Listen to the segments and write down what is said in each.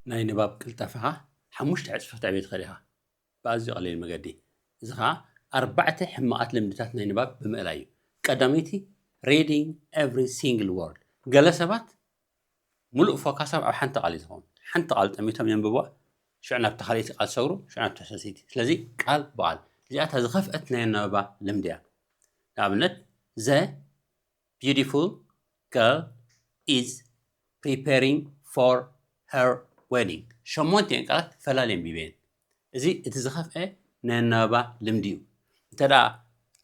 ናይ ንባብ ቅልጣፈኻ ሓሙሽተ ዕጽፊ ክትዕብዮ ትኽእል ኢኻ ብኣዝዩ ቀሊል መገዲ። እዚ ኸኣ ኣርባዕተ ሕማቓት ልምድታት ናይ ንባብ ብምእላይ እዩ። ቀዳመይቲ፣ reading every single word። ገለ ሰባት ሙሉእ ፎካሳም ኣብ ሓንቲ ቃል እዩ ዝኸውን። ሓንቲ ቃል ጠሚቶም የንብብዋ፣ ሽዑ ናብታ ካልኣይቲ ቃል ሰግሩ፣ ሽዑ ናብታ ሰለስተይቲ። ስለዚ ቃል ብቓል እዚኣታ ዝኸፍአት ናይ ኣናባባ ልምዲ እያ። ንኣብነት፣ the beautiful girl is preparing for her wedding። ሸሞንቲኤን ቃላት ፈላልየ ኣንቢበየን። እዚ እቲ ዝኸፍአ ናይ ኣናባባ ልምዲ እዩ። እንተ ደኣ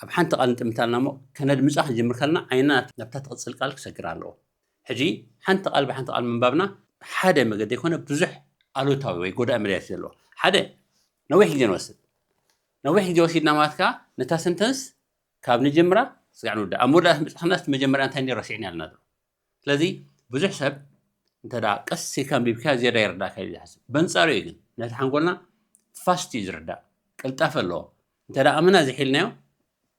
ኣብ ሓንቲ ቃል ንጥምታልና እሞ ከነድምጻ ክንጅምር ከለና ዓይንና ናብታ ትቕጽል ቃል ክሰግር ኣለዎ። ሕጂ ሓንቲ ቃል ብሓንቲ ቃል ምንባብና ሓደ መገዲ ኣይኮነ ብዙሕ ኣሉታዊ ወይ ጎዳኢ መዳያት እዩ ዘለዎ። ሓደ ነዊሕ ግዜ ንወስድ። ነዊሕ ግዜ ወሲድና ማለት ከኣ ነታ ሰንተንስ ካብ ንጅምራ ስጋዕ ንውዳእ። ኣብ መወዳእታ ምብጻሕና እቲ መጀመርያ እንታይ እንዲ ረሲዕና ኣለና። ስለዚ ብዙሕ ሰብ እንተ ደኣ ቀስ ኢልካ ኣንቢብካ ዝያዳ ይርዳእካ እዩ ዝሓስብ። በንጻሩ እዩ ግን ነቲ ሓንጎልና ፋስት እዩ ዝርዳእ፣ ቅልጣፈ ኣለዎ። እንተ ደኣ ኣመና ዝሒልናዮ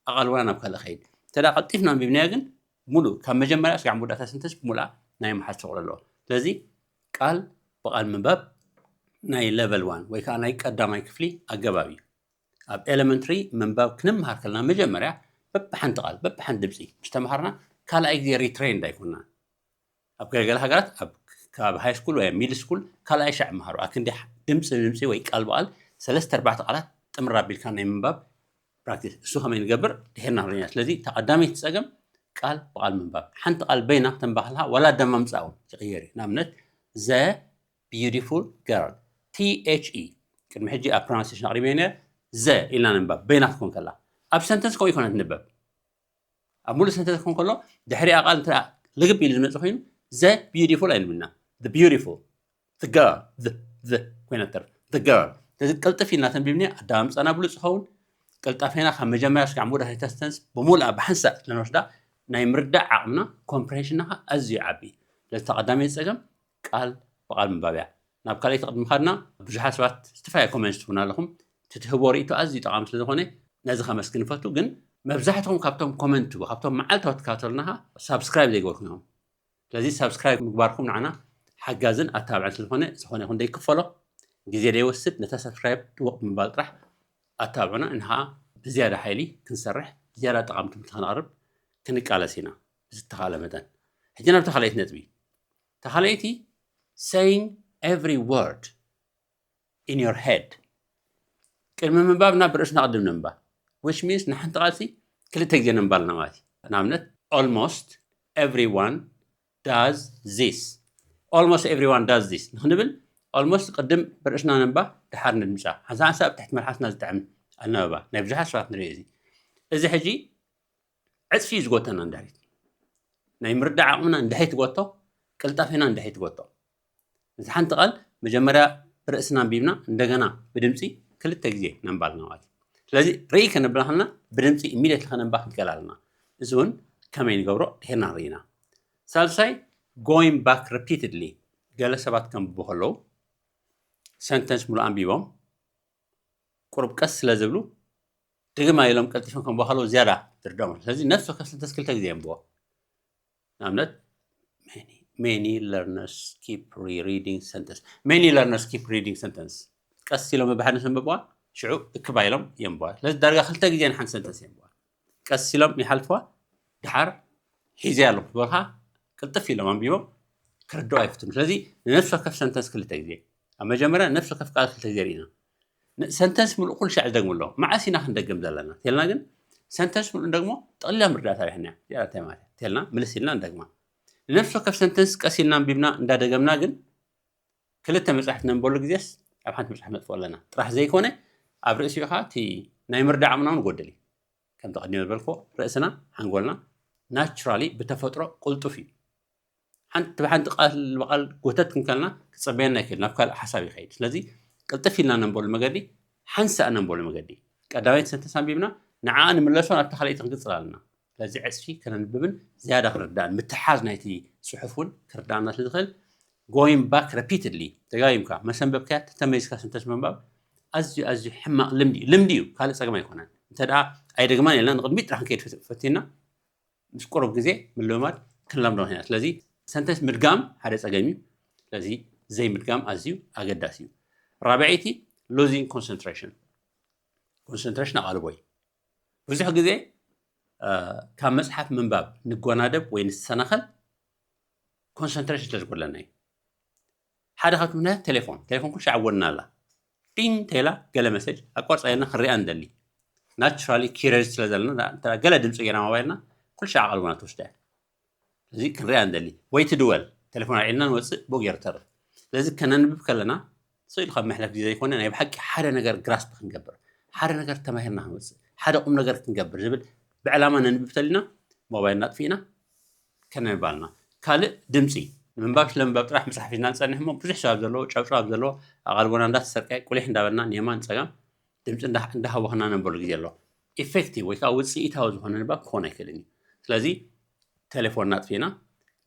ኣቓልቦና ናብ ካልእ ኸይድ። እንተ ደኣ ቀልጢፍና ኣንቢብናዮ ግን ሙሉእ ካብ መጀመርያ ስጋዕ መወዳእታ ሰንተንስ ብሙሉኣ ናይ ምሓዝ ተኽእሎ ኣለዎ። ስለዚ ቃል ብቓል ምንባብ ናይ ሌቨል ዋን ወይ ከዓ ናይ ቀዳማይ ክፍሊ ኣገባብ እዩ። ኣብ ኤለመንትሪ ምንባብ ክንምሃር ከለና መጀመርያ በብሓንቲ ቃል በብሓንቲ ድምፂ ምስ ተምሃርና ካልኣይ ግዜ ሪትሬንድ ኣይኮንና። ኣብ ገለገለ ሃገራት ኣብ ካብ ሃይ ስኩል ወይ ሚድል ስኩል ካልኣይ ሻዕ ይምሃሩ። ኣክንዲ ድምፂ ብድምፂ ወይ ቃል ብቃል ሰለስተ ኣርባዕተ ቃላት ጥምር ኣቢልካ ናይ ምንባብ ፕራክቲስ። እሱ ከመይ ንገብር ድሒርና ክንሪኦ ኢና። ስለዚ እታ ቀዳመይቲ ፀገም ቃል ብቃል ምንባብ። ሓንቲ ቃል በይና ክተንባኽልካ ዋላ ኣደማምፃ እውን ይቕየር እዩ። ንኣብነት the beautiful girl፣ ቲ ኤች ኢ። ቅድሚ ሕጂ ኣብ ፕሮናንሴሽን ኣቕሪበ ነይረ። ዘ ኢልና ንንባብ በይና ክትኮን ከላ። ኣብ ሰንተንስ ከምኡ ይኮነ ትንበብ። ኣብ ሙሉእ ሰንተንስ ክኾን ከሎ ድሕሪኣ ቃል እንተ ልግብ ኢሉ ዝመጽእ ኮይኑ the beautiful ኣይንብልና። The beautiful፣ the girl፣ the፣ the ኮይና ትተርፍ። The girl። ስለዚ ቅልጥፍ ኢልና ተንቢብና ኣዳምጻና ብሉጽ ይኸውን። ቅልጣፌና ካብ መጀመርያ ስጋዕ ሙሉእ ሰንተንስ ብሙሉኣ ብሓንሳእ ስለንወስዳ ናይ ምርዳእ ዓቕምና ኮምፕሬንሽንና ከዓ ኣዝዩ ይዓቢ። ስለዚ እታ ቀዳመይቲ ጸገም ቃል ብቃል ምንባብ እያ። ናብ ካልኣይቲ ቅድሚ ምኻድና ብዙሓት ሰባት ዝተፈላለየ ኮመንትስ ትህቡና ኣለኹም። እቲ ትህቦ ርእይቶ ኣዝዩ ጠቓሚ ስለ ዝኾነ ነዚ ከመስግን እፈቱ። ግን መብዛሕትኹም ካብቶም ኮመንት ትህቡ፣ ካብቶም መዓልታዊ ትከታተሉና ከዓ ሳብስክራይብ ዘይገበርኩም ኢኹም። ስለዚ ሳብስክራይብ ምግባርኩም ንዓና ሓጋዝን ኣተባብዕን ስለ ዝኾነ ዝኾነ ይኹን ዘይክፈሎ፣ ግዜ ዘይወስድ፣ ነታ ሳብስክራይብ ጥውቕ ብምባል ጥራሕ ኣተባብዑና። ንሕና ብዝያዳ ሓይሊ ክንሰርሕ፣ ብዝያዳ ጠቓሚ ትምህርቲ ከነቕርብ ክንቃለስ ኢና ብዝተኻእለ መጠን። ሕጂ ናብታ ካልኣይቲ ነጥቢ። እታ ካልኣይቲ፣ saying every word in your head። ቅድሚ ምንባብ ናብ ርእስና ቅድም ነንባ። Which means ንሓንቲ ቃልሲ ክልተ ግዜ ነንባልና ማለት እዩ። ንኣብነት almost everyone does this። Almost everyone does this ንክንብል almost ቅድም ብርእስና ነንባ ድሓር ነድምጻ። ሓንሳ ሓንሳ ኣብ ትሕቲ መልሓስና ዝጥዕም ኣነባባ ናይ ብዙሓት ሰባት ንርኢ እዚ። እዚ ሕጂ ዕጽፊ እዩ ዝጎተና ንድሕሪት። ናይ ምርዳእ ዓቕምና እንድሕይ ትጎቶ፣ ቅልጣፌና እንድሕይ ትጎቶ። ነቲ ሓንቲ ቃል መጀመርያ ብርእስና ኣንቢብና እንደገና ብድምፂ ክልተ ግዜ ነንባልና ማለት እዩ። ስለዚ ርእይ ከነብላ ከለና ብድምፂ ኢሚድየትሊ ከነንባ ክንክእል ኣለና። እዚ እውን ከመይ ንገብሮ ድሒርና ንርኢና። ሳልሳይ going back repeatedly። ገለ ሰባት ከንብቡ ከለዉ ሰንተንስ ሙሉእ ኣንቢቦም ቁሩብ ቀስ ስለ ዝብሉ ድግም ኣይሎም ቀልጢፎም ከንብቡ ከለዉ ዝያዳ ዝርድኦም። ስለዚ ነፍሲ ወከፍ ሰንተንስ ክልተ ግዜ የንብቦ። ንኣብነት many learners keep rereading sentence። Many learners keep reading sentence። ቀስ ኢሎም በብሓደ ምስ ኣንበብዋ ሽዑ እክብ ኣይሎም የንብዋ። ስለዚ ዳርጋ ክልተ ግዜ ንሓንቲ ሰንተንስ የንብዋ። ቀስ ኢሎም ይሓልፍዋ። ድሓር ሒዘያ ኣለኹ ዝበልካ ቅልጥፍ ኢሎም ኣንቢቦም ክርድኡ ኣይፍትኑ። ስለዚ ንነፍሲ ወከፍ ሰንተንስ ክልተ ግዜ፣ ኣብ መጀመርያ ነፍሲ ወከፍ ቃል ክልተ ግዜ ርኢና። ሰንተንስ ምሉእ ኩሉ ሻዕ ዝደግሙ ኣለዉ። መዓስ ኢና ክንደግም ዘለና ተልና ግን ሰንተንስ ምሉእ ንደግሞ ጠቕሊላ ምርዳእታ ሪሕና እያ። እዚኣ እንታይ ማለት እያ ተልና ምልስ ኢልና ንደግማ። ንነፍሲ ወከፍ ሰንተንስ ቀስ ኢልና ኣንቢብና እንዳደገምና ግን ክልተ መጽሓፍ ነንበሉ ግዜስ ኣብ ሓንቲ መጽሓፍ ነጥፍኦ ኣለና ጥራሕ ዘይኮነ ኣብ ርእሲኡ ኸዓ እቲ ናይ ምርዳእ ዓቕምና እውን ይጎድል እዩ። ከምቲ ቀዲመ ዝበልክዎ ርእስና ሓንጎልና ናቹራሊ ብተፈጥሮ ቅልጡፍ እዩ። ሓንቲ ብሓንቲ ቃል ብቃል ጎተት ክንከልና ክጸበየና ይክእል፣ ናብ ካልእ ሓሳብ ይኸይድ። ስለዚ ቅልጥፍ ኢልና ነንበሉ መገዲ ሓንሳእ ነንበሉ መገዲ ቀዳመይቲ ሰንተንስ ኣንቢብና ንዓኣ ንምለሶ ናብታ ካልኣይቲ ክንቅጽል ኣለና። ስለዚ ዕጽፊ ከነንብብን ዝያዳ ክርዳእን ምትሓዝ ናይቲ ጽሑፍ እውን ክርዳእና ስለ ዝኽእል going back repeatedly ደጋጊምካ መሰንበብካያ ተተመይዝካ ሰንተንስ ምንባብ ኣዝዩ ኣዝዩ ሕማቕ ልምዲ እዩ። ልምዲ እዩ፣ ካልእ ጸገም ኣይኮነን። እንተ ደኣ ኣይደግማን ኢልና ንቕድሚት ጥራሕ ክንከይድ ፈት- ፈቲና ምስ ቁሩብ ግዜ ምልምማድ ክንለምዶ ኢና። ስለዚ ሰንተንስ ምድጋም ሓደ ጸገም እዩ። ስለዚ ዘይምድጋም ኣዝዩ ኣገዳሲ እዩ። ራብዐይቲ፣ losing concentration። ኮንሰንትሬሽን ኣቓልቦ እዩ። ብዙሕ ግዜ ካብ መፅሓፍ ምንባብ ንጎናደብ ወይ ንሰናኸል ኮንሰንትሬሽን ስለ ዝጎድለና እዩ። ሓደ ካብቲ ምክንያት ቴሌፎን ቴሌፎን ኩሉ ሻዕ ጎንና ኣላ። ጢን ቴላ ገለ መሴጅ ኣቋርፃ ኢልና ክንሪኣ ንደሊ። ናቹራሊ ኪሪየስ ስለ ዘለና ገለ ድምፂ ገይራ ሞባይልና ኩሉ ሻዕ ኣቓልቦና ትወስዳ እያ። እዚ ክንሪኣ ንደሊ። ወይ ትድወል ቴሌፎን ኣልዒልና ንወፅእ ብኡ ገይሩ ተርፍ። ስለዚ ከነንብብ ከለና ስኢሉ ካብ መሕለፍ ግዜ ዘይኮነ ናይ ብሓቂ ሓደ ነገር ግራስፕ ክንገብር፣ ሓደ ነገር ተማሂርና ክንወፅእ፣ ሓደ ቁም ነገር ክንገብር ዝብል ብዕላማ ነንብብ ተሊና ሞባይልና ኣጥፊእና ከነንባልና። ካልእ ድምፂ ንምንባብ ስለ ምንባብ ጥራሕ መፅሓፍ ሒዝና ንፀንሕ እሞ ብዙሕ ሰብ ኣብ ዘለዎ ጨብጨብ ኣብ ዘለዎ ኣቓልቦና እንዳተሰርቀ ቁሊሕ እንዳበልና ንየማን ፀጋም ድምፂ እንዳሃወኽና ነንበሉ ግዜ ኣሎ። ኢፌክቲቭ ወይ ከዓ ውፅኢታዊ ዝኾነ ንባብ ክኾን ኣይክእልን እዩ። ስለዚ ቴሌፎንና ኣጥፊእና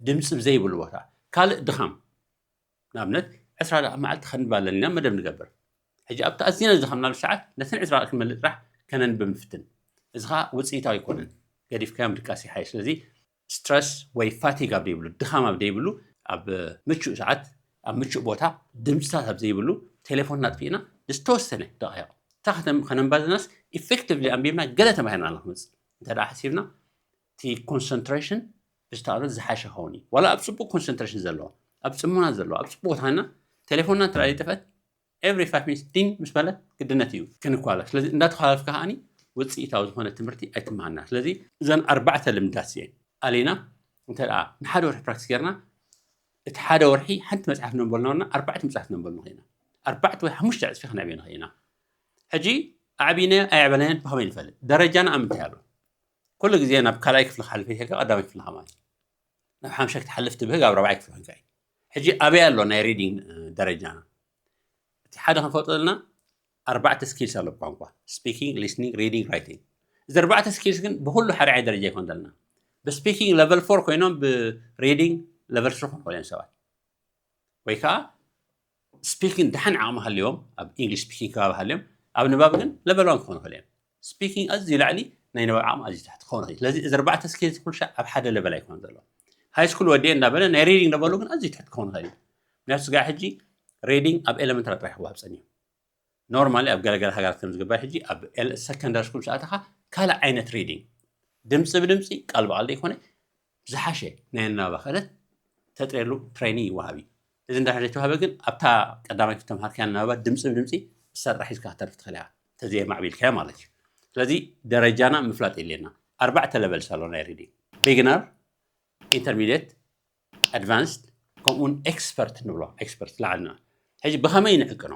ድምፂ ብዘይብሉ ቦታ ካልእ ድኻም ንኣብነት ዕስራ ደቂቕ መዓልቲ ከንብብ ኣለና ኢና መደብ ንገብር። ሕጂ ኣብቲ ኣዝና ዝደኸምናሉ ሰዓት ነተን ዕስራ ደቂቕ ክንመልእ ጥራሕ ከነንብብ ንፍትን። እዚ ኸዓ ውፅኢታዊ ኣይኮነን። ገዲፍካዮ ምድቃስ ይሓይሽ። ስለዚ ስትረስ ወይ ፋቲግ ኣብ ዘይብሉ ድኻም ኣብ ዘይብሉ ኣብ ምቹእ ሰዓት ኣብ ምቹእ ቦታ ድምፅታት ኣብ ዘይብሉ ቴሌፎንና ኣጥፊእና ዝተወሰነ ደቂቕ እታ ከነንባዝናስ ኢፌክቲቭሊ ኣንቢብና ገለ ተማሂርና ንክመፅእ እንተ ደኣ ሓሲብና እቲ ኮንሰንትሬሽን ብዝተኣሎ ዝሓሸ ክኸውን እዩ። ዋላ ኣብ ፅቡቅ ኮንሰንትሬሽን ዘለዎ ኣብ ፅሙና ዘለዎ ኣብ ፅቡቅ ቦታ ሃና ቴሌፎንና እንተ ዘይጠፍአት ኤቭሪ ፋይቭ ሚኒትስ ዲን ምስ በለ ግድነት እዩ ክንኳለ። ስለዚ እንዳተኳላለፍካ ከዓኒ ውፅኢታዊ ዝኾነ ትምህርቲ ኣይትመሃና። ስለዚ እዘን ኣርባዕተ ልምዳት እየን ኣሊና እንተ ደኣ ንሓደ ወርሒ ፕራክቲስ ጌርና እቲ ሓደ ወርሒ ሓንቲ መፅሓፍ ነንበል ነበርና ኣርባዕተ መፅሓፍ ነንበል ንኽእልና ኣርባዕተ ወይ ሓሙሽተ ዕፅፊ ክነዕብዮ ንኽእልና። ሕጂ ኣዕቢናዮ ኣየዕበናዮን ብኸመይ ንፈልጥ? ደረጃና ኣብ ምንታይ ኣሎ? ኩሉ ግዜ ናብ ካልኣይ ክፍሊ ክሓልፍ ይከልካ ቀዳማይ ክፍሊ ከማን ናብ ሓምሻይ ክትሓልፍ ትብህግ ኣብ ራብዓይ ክፍሊ ኮንካ እዩ። ሕጂ ኣበይ ኣሎ ናይ ሪዲንግ ደረጃና? እቲ ሓደ ክንፈልጦ ዘለና ኣርባዕተ ስኪልስ ኣሎ ብቋንቋ ስፒኪንግ ሊስኒንግ ሪዲንግ ራይቲንግ። እዚ ኣርባዕተ ስኪልስ ግን ብኩሉ ሓደ ዓይነት ደረጃ ይኮን ዘለና። ብስፒኪንግ ለቨል ፎር ኮይኖም ብሪዲንግ ለቨል ስሪ ክኾኑ እዮም ሰባት ወይ ከዓ ስፒኪንግ ደሓን ዓቕሚ ሃልዮም ኣብ ኢንግሊሽ ስፒኪንግ ከባቢ ሃልዮም ኣብ ንባብ ግን ለቨል ዋን ክኾኑ ይኽእሉ እዮም። ስፒኪንግ ኣዝዩ ላዕሊ ናይ ንባብ ዓቕሚ ኣዝዩ ትሕቲ ክኸውን ይኽእል። ስለዚ እዚ ኣርባዕተ ስኪልስ ኩልሻ ኣብ ሓደ ለቨል ኣይኮነ ዘሎ። ሃይ ስኩል ወዲኤ እንዳበለ ናይ ሪዲንግ ለቨሉ ግን ኣዝዩ ትሕቲ ክኸውን ይኽእል እዩ። ምክንያቱ ስጋዕ ሕጂ ሪዲንግ ኣብ ኤለመንታሪ ጥራሕ ክወሃብ ፀኒሑ። ኖርማሊ ኣብ ገለገለ ሃገራት ከም ዝግበር ሕጂ ኣብ ሰከንዳሪ ስኩል ሰኣተኻ ካልእ ዓይነት ሪዲንግ ድምፂ ብድምፂ ቃል ብቃል ዘይኮነ ዝሓሸ ናይ ኣናባባ ክእለት ተጥርየሉ ትሬኒንግ ይወሃብ እዩ። እዚ እንዳ ዘይተዋህበ ግን ኣብታ ቀዳማይ ተምሃርካያ ኣናባባ ድምፂ ብድምፂ ንሳ ጥራሕ ሒዝካ ክተርፍ ትኽእል እያ ተዘየማዕቢልካዮ ማለት እዩ። ስለዚ ደረጃና ምፍላጥ የድልየና። ኣርባዕተ ለቨልስ ኣሎ ናይ ሪዲንግ ቢግነር፣ ኢንተርሚዲየት፣ ኣድቫንስድ ከምኡውን ኤክስፐርት ንብሎ ኤክስፐርት ላዕልና። ሕጂ ብኸመይ ንዕቅኖ?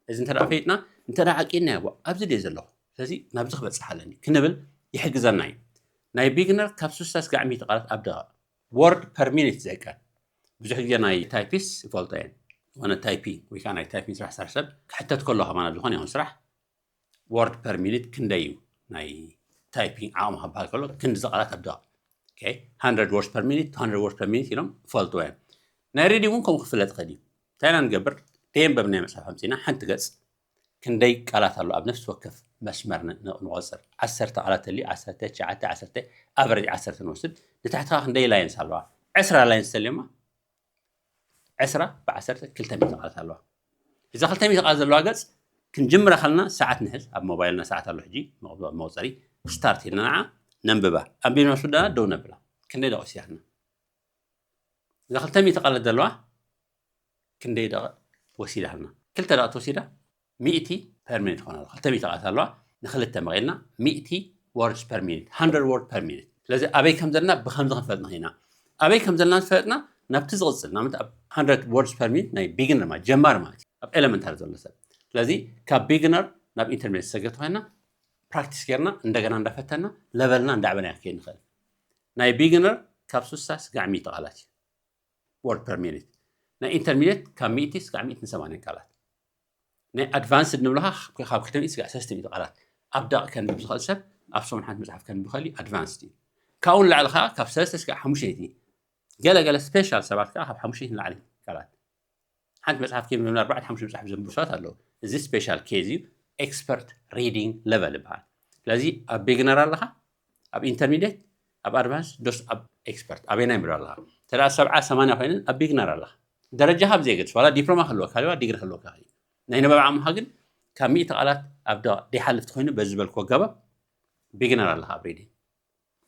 እዚ እንተ ፈይጥና እንተ ዓቂንናዮ ኣብዚ ድየ ዘለኹ ስለዚ ናብዚ ክበፅሕ ኣለኒ ክንብል ይሕግዘና እዩ። ናይ ቢግነር ካብ ስሳ ስጋዕ ሚእቲ ቃላት ኣብ ደቂቕ ወርድ ፐር ሚኒት ዝዕቀን ብዙሕ ግዜ ናይ ታይፒስ ይፈልጦ እየን ዝኾነ ታይፒንግ ወይ ከዓ ናይ ታይፒንግ ስራሕ ስራሕ ሰብ ክሕተት ከሎ ከማና ዝኾነ ይኹን ስራሕ ወርድ ፐር ሚኒት ክንደይ እዩ ናይ ታይፒንግ ዓቕሚ ክበሃል ከሎ ክንዲ ዝቃላት ኣብ ደቂቕ okay hundred words per minute two hundred words per minute ኢሎም ይፈልጥዎ እዮም። ናይ ሬድዮ እውን ከምኡ ክፍለጥ ይኽእል እዩ። እንታይ ኢና ንገብር? ደየንበብ ናይ መፅሓፍ ኣምፂና ሓንቲ ገፅ ክንደይ ቃላት ኣሎ ኣብ ነፍሲ ወከፍ መስመር ንቆፅር ዓሰርተ ቃላት ተልዩ ዓሰርተ ትሽዓተ ዓሰርተ ኣቨሬጅ ዓሰርተ ንወስድ። ንታሕትኻ ክንደይ ላይንስ ኣለዋ? ዕስራ ላይንስ ተልዮማ ዕስራ ብዓሰርተ ክልተ ሚእቲ ቃላት ኣለዋ። እዛ ክልተ ሚእቲ ቃላት ዘለዋ ገፅ ክንጅምራ ከለና ሰዓት ንሕዝ ኣብ ሞባይልና ሰዓት ኣሎ ሕጂ መቑፀሪ ስታርት ኢልና ንዓ ነንብባ። ኣንቢብና ስዳና ደው ነብላ። ክንደይ ደቂቕ ወሲዳትና? እዛ ክልተ ሚእቲ ቃላት ዘለዋ ክንደይ ደቂቕ ወሲዳልና? ክልተ ደቂቕ ተወሲዳ ሚእቲ ፐር ሚኒት ትኾን ኣለዋ። ክልተ ሚእቲ ቃላት ኣለዋ። ንክልተ መቒልና ሚእቲ words per minute hundred word per minute። ስለዚ ኣበይ ከም ዘለና ብከምዚ ክንፈልጥ ንኽእልና። ኣበይ ከም ዘለና ዝፈለጥና ናብቲ ዝቕፅል ናብቲ ኣብ hundred words per minute ናይ ቢግነር ማለት ጀማሪ ማለት እዩ ኣብ ኤለመንታሪ ዘሎ ሰብ። ስለዚ ካብ ቢግነር ናብ ኢንተርሚዲየት ዝሰገድ ኮይና ፕራክቲስ ጌርና እንደገና እንዳፈተና ለቨልና እንዳዕበና ክከይድ ንኽእል። ናይ ቢግነር ካብ ስሳ ስጋዕ ሚእቲ ቃላት እዩ word per minute። ናይ ኢንተርሚዲየት ካብ ሚእቲ ስጋዕ ሚእቲ ሰማንያ ቃላት። ናይ ኣድቫንስድ ንብልኻ ካብ ክልተ ሚእቲ ስጋዕ ሰለስተ ሚእቲ ቃላት ኣብ ደቂቕ ከንብብ ዝኽእል ሰብ ኣብ ሰሙን ሓንቲ መፅሓፍ ከንብብ ይኽእል እዩ ኣድቫንስድ እዩ። ካብኡ ንላዕሊ ከዓ ካብ ሰለስተ ስጋዕ ሓሙሽተ ሚእቲ ገለ ገለ ስፔሻል ሰባት ከዓ ካብ ሓሙሽተ ሚእቲ ንላዕሊ ቃላት ሓንቲ መፅሓፍ ከይምንም ኣርባዕተ ሓሙሽተ መፅሓፍ ዘንብቡ ሰባት ኣለዉ። እዚ ስፔሻል ኬዝ እዩ። ኤክስፐርት ሪዲንግ ለቨል ይበሃል። ስለዚ ኣብ ቢግነር ኣለኻ ኣብ ኢንተርሚዲየት ኣብ ኣድቫንስ ዶስ ኣብ ኤክስፐርት ኣበይናይ ምድር ኣለኻ? እንተ ሰብዓ ሰማንያ ኮይነን ኣብ ቢግነር ኣለኻ። ደረጃኻ ብዘየገድስ ዋላ ዲፕሎማ ክህልወካ ዋላ ዲግሪ ክህልወካ እዩ። ናይ ንባብ ዓቕምኻ ግን ካብ ሚእቲ ቃላት ኣብ ደ- ደይሓልፍ ተኮይኑ በዚ ዝበልክዎ ኣገባብ ቢግነር ኣለኻ ኣብ ሪዲንግ።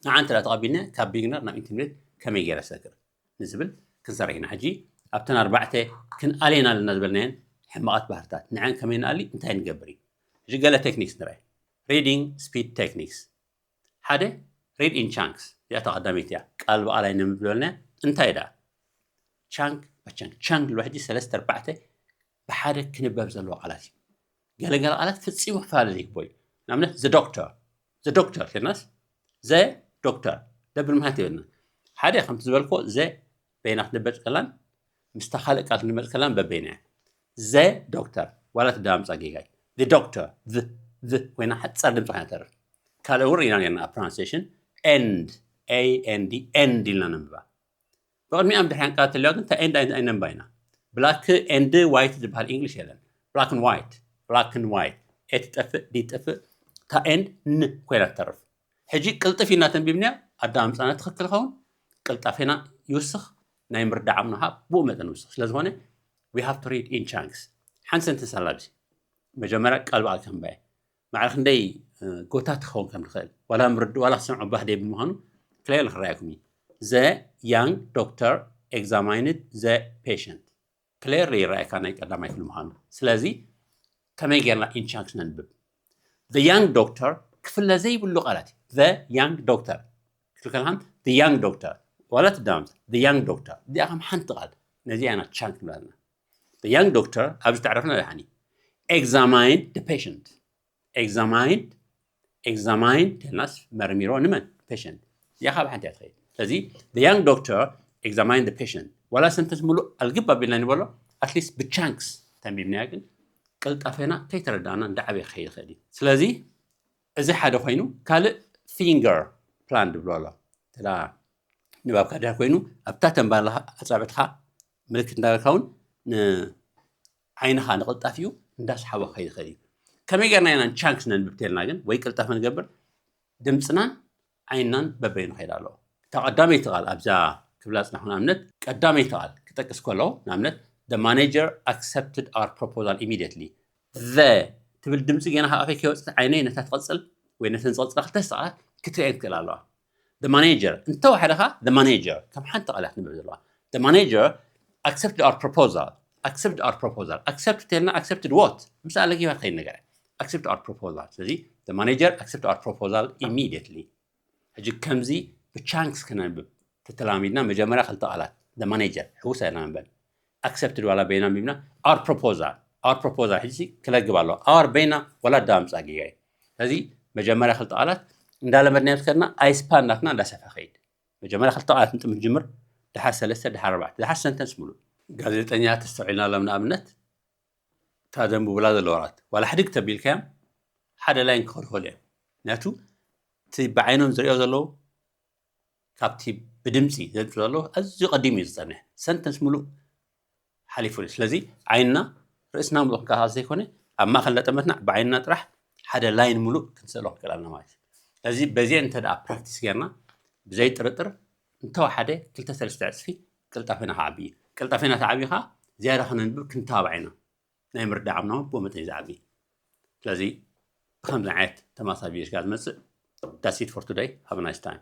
ንዓ እንተ ተቐቢልና ካብ ቢግነር ናብ ኢንተርሚዲየት ከመይ ገይረ ሰግር ንዝብል ክንሰርሕ ኢና። ሕጂ ኣብተን ኣርባዕተ ክንኣልየን ኣለና ዝበልናየን ሕማቓት ባህርታት ንዐን ከመይ ንኣሊ እንታይ ንገብር እዩ። ሕጂ ገለ ቴክኒክስ ንርአ። ሪዲንግ ስፒድ ቴክኒክስ ሓደ read in chunks እዚኣ ተቐዳመይቲ እያ። ቃል ብቓል ኣይነንብብ ዝበልና እንታይ ዳ chunk by chunk chunk ልዋ ሕጂ ሰለስተ ኣርባዕተ ብሓደ ክንበብ ዘለዎ ቃላት እዩ። ገለገለ ቃላት ፍጺሙ ክፈላለ ዘይግቦ እዩ። ንኣብነት the doctor the doctor ቴልናስ the doctor ደብል ምክንያት ይብልና ሓደ ከምቲ ዝበልኮ the በይና ክትንበብ ከላን ምስታ ካልእ ቃል ክንመጽ ከላን በበይና እያ። the doctor ዋላ ትዳምጻ ጌጋይ the doctor the the ኮይና ሓጻር ድምፂ ኮይና ተርፍ። ካልእ እውን ርኢና ነርና ኣብ pronunciation and a n d and ኢልና ነንብባ። ብቕድሚኣም ድሕሪያን ቃል ተልያ ግን እታ and ኣይነንባ ኢና። black and white ዝበሃል English የለን። black and white black and white a ትጠፍእ d ትጠፍእ እታ and ን ኮይና ትተርፍ። ሕጂ ቅልጥፍ ኢልና ተንቢብናያ ኣዳምፃና ትኽክል ኸውን ቅልጣፌና ይውስኽ ናይ ምርዳዕ ዓቕምና ብኡ መጠን ይውስኽ ስለ ዝኾነ we have to read in chunks። ሓንቲ ሰንተንስ ኣላ ኣብዚ መጀመርያ ቃል ብቓል ከንብባ እየ። ማዕረ ክንደይ ጎታት ክኸውን ከም ዝኽእል ዋላ ምርድ ዋላ ክሰምዖ ባህ ደይ ብምዃኑ ክለር ክረኣየኩም እዩ። the young doctor examined the patient ክሌርሊ ይረኣየካ ናይ ቀዳማይ ክፍሊ ምዃኑ። ስለዚ ከመይ ጌርና in chunks ነንብብ? The young doctor ክፍለ ዘይብሉ ቃላት እዩ። The young doctor ክትብል ከለኻ the young doctor ዋላ ትዳምፅ the young doctor እዚኣ ከም ሓንቲ ቃል ነዚኣ ኢና chunk ንብላትና። The young doctor ኣብዚ ተዕረፍና ደሓኒ examined the patient examined examined ተልናስ መርሚሮ ንመን patient እዚኣ ካብ ሓንቲ እያ ትኸይድ። ስለዚ the young doctor examined the patient ዋላ ሰንተንስ ሙሉእ ኣልግብ ኣቢልና ንበሎ at least ብ chunks ተንቢብናያ ግን ቅልጣፌና ከይተረዳእና እንዳዓበየ ክኸይድ ይኽእል እዩ። ስለዚ እዚ ሓደ ኮይኑ ካልእ finger plan ድብሎ ኣሎ። ተዳ ንባብካ ድሕር ኮይኑ ኣብታ ተንባላ ኣጻብዕትኻ ምልክት እንዳበልካ እውን ንዓይንኻ ንቕልጣፊኡ እንዳስሓቦ ክኸይድ ይኽእል እዩ። ከመይ ጌርና ኢና chunks ነንብብ ተልና ግን ወይ ቅልጣፈ ንገብር ድምፅናን ዓይንናን በበይኑ ክኸይድ ኣለዎ። እታ ቀዳመይቲ ቃል ኣብዛ ክብላ ፅናሕኩ ንኣብነት ቀዳመይቲ ቃል ክጠቅስ ከለዉ ንኣብነት the manager accepted our proposal immediately the ትብል ድምፂ ገና ካብ ኣፈይ ከይወፅት ዓይነይ ነታ ትቐፅል ወይ ነተን ዝቐፅላ ክልተ ሰዓት ክትርእየን ትክእል ኣለዋ። The manager እንተወሓደ ኸዓ the manager ከም ሓንቲ ቃል እያ ክትንበብ ዘለዋ። The manager accepted our proposal accepted our proposal accept ተልና accepted what ምስ ኣለጊባ ትኸይድ ነገር accept our proposal ስለዚ the manager accept our proposal immediately ሕጂ ከምዚ ብ chunks ክነንብብ ተተላሚድና መጀመርያ ክልተ ቃላት the manager ሕውሳ ኢና ንበል accepted ዋላ በይና ኣንቢብና our proposal our proposal ሕጂ ክለግብ ኣለዎ our በይና ዋላ ዳምፃ ጌጋ እዩ ስለዚ መጀመርያ ክልተ ቃላት እንዳለመድናዮ ከድና ኣይስፓን ናትና እንዳሰፈ ኸይድ መጀመርያ ክልተ ቃላት ንጥምት ጅምር ድሓር ሰለስተ ድሓር ኣርባዕተ ድሓር ሰንተንስ ሙሉእ ጋዜጠኛ ተስተውዒልና ሎም ንኣብነት እታ ዘንብቡላ ዘለዉ ቃላት ዋላ ሕድግ ተቢልካዮም ሓደ ላይን ክኸዱ ይኽእሉ እዮም ምክንያቱ እቲ ብዓይኖም ዝሪኦ ዘለዉ ካብቲ ብድምፂ ዘንፅሩ ዘለዉ ኣዝዩ ቀዲሙ እዩ ዝፀንሕ ሰንተንስ ሙሉእ ሓሊፉ እዩ ስለዚ ዓይንና ርእስና ሙሉእ ክንቀሳቀስ ዘይኮነ ኣብ ማእከል እንዳጠመትና ብዓይንና ጥራሕ ሓደ ላይን ሙሉእ ክንስእሎ ክንክእል ኣለና ማለት እዩ ስለዚ በዚአን እንተ ደኣ ፕራክቲስ ጌርና ብዘይ ጥርጥር እንተወሓደ ክልተ ሰለስተ ዕፅፊ ቅልጣፌና ክዓቢ እዩ ቅልጣፌና ተዓብዩ ከዓ ዝያዳ ክነንብብ ክንተባባዕ ኢና ናይ ምርዳእ ዓቕምና እውን ብኡ መጠን እዩ ዝዓቢ ስለዚ ብከምዚ ዓይነት ተማሳቢ ጌርካ ዝመፅእ that's it for today have a nice time